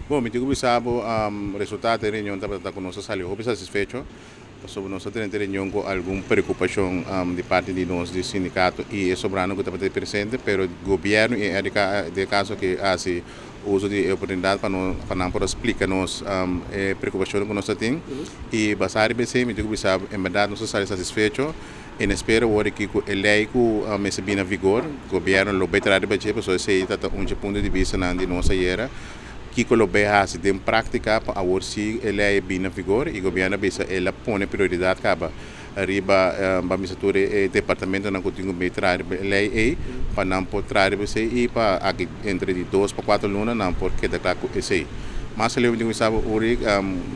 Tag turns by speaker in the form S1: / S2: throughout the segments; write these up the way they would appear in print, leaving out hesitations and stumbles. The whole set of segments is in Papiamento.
S1: Bon, mi tin ku bisa bo, resultado di e reunion tabata ku nos a sali hopi satisfecho, pasobra nos a tene e reunion ku algun preokupashon di parti di nos di sindikato i e sobrano ku tabata presente, pero gobièrnu i RDK den e kaso aki a hasi uso di e oportunidat pa no pa nan por a splika nos e preokupashonnan ku nos ta tin. I basá riba esei mi tin ku bisa bo, en bèrdat nos a sali satisfecho. En espera wor aki ku e lei ku mester bini na vigor, gobièrnu lo bai traha riba dje, pasobra esei ta ta un dje punto di bistanan di nos ayera. Kiko lo bay haci den practica pa awor si e ley bin na vigor y gobierno a bisa el a pone prioridad caba riba ban bisa tur e departamentonan cu tin cu bay traha riba e ley ey pa nan por traha riba esey y pa aki entre di 2 pa 4 luna nan por keda cla cu esey. Mas aleu mi tin cu bisa bo, Ulrich,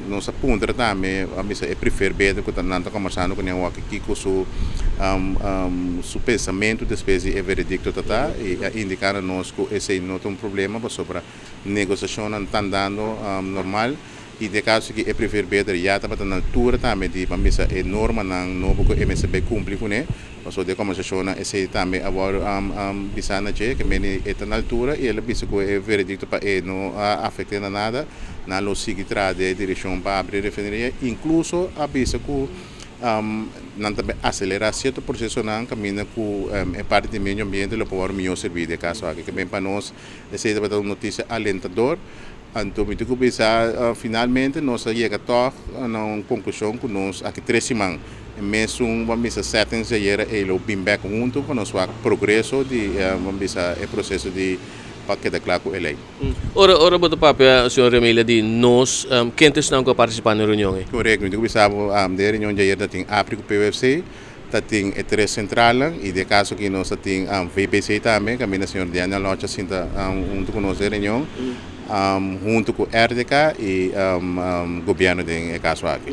S1: nos a puntra tambe ban bisa e preferred bidder cu nan ta conversando cu nan awor kiko su pensamento despues di e veredicto ta ta y a indica na nos cu esey no ta un problema, pasobra negosiashonnan ta andando normal i den kaso ku e preferred bidder ya tabata na altura tambe di ban bisa e normanan nobo ku e mester bai kumpli kuné, pasobra den kombersashonnan esei tambe a wòrdu bisa na dje ke meni e ta na altura i el a bisa ku e veredikto pa e no a afekt'é na nada, nan lo sigui traha den e direkshon pa abri refineria, inkluso a bisa ku nan ta bai aselerá sierto prosesonan kaminda ku e parti di medio ambiente lo por wòrdu mihó sirbí den e kaso aki. Ke ben pa nos esei tabata un notisia alentador. Anto mi tin ku bisa, finalmente nos a yega tòg na un konklushon ku nos aki 3 siman e mesun, ban bisa, settings di ayera ei lo bin bèk huntu pa nos wak progreso di, ban bisa, e proseso di pa keda kla ku e lei.
S2: Ora bo ta papia, señor Remelia, di nos, ken ta esnan ku a partisipá na e reunion ei?
S1: Korekto, mi tin ku bisa bo, den e reunion di ayera ta tin APRI ku PUFC, ta tin e tres sentralnan i den e kaso aki nos ta tin VBC tambe, kaminda señor Daniel Loch a sinta huntu ku nos den e reunion, huntu ku RDK i gobièrnu den e kaso aki.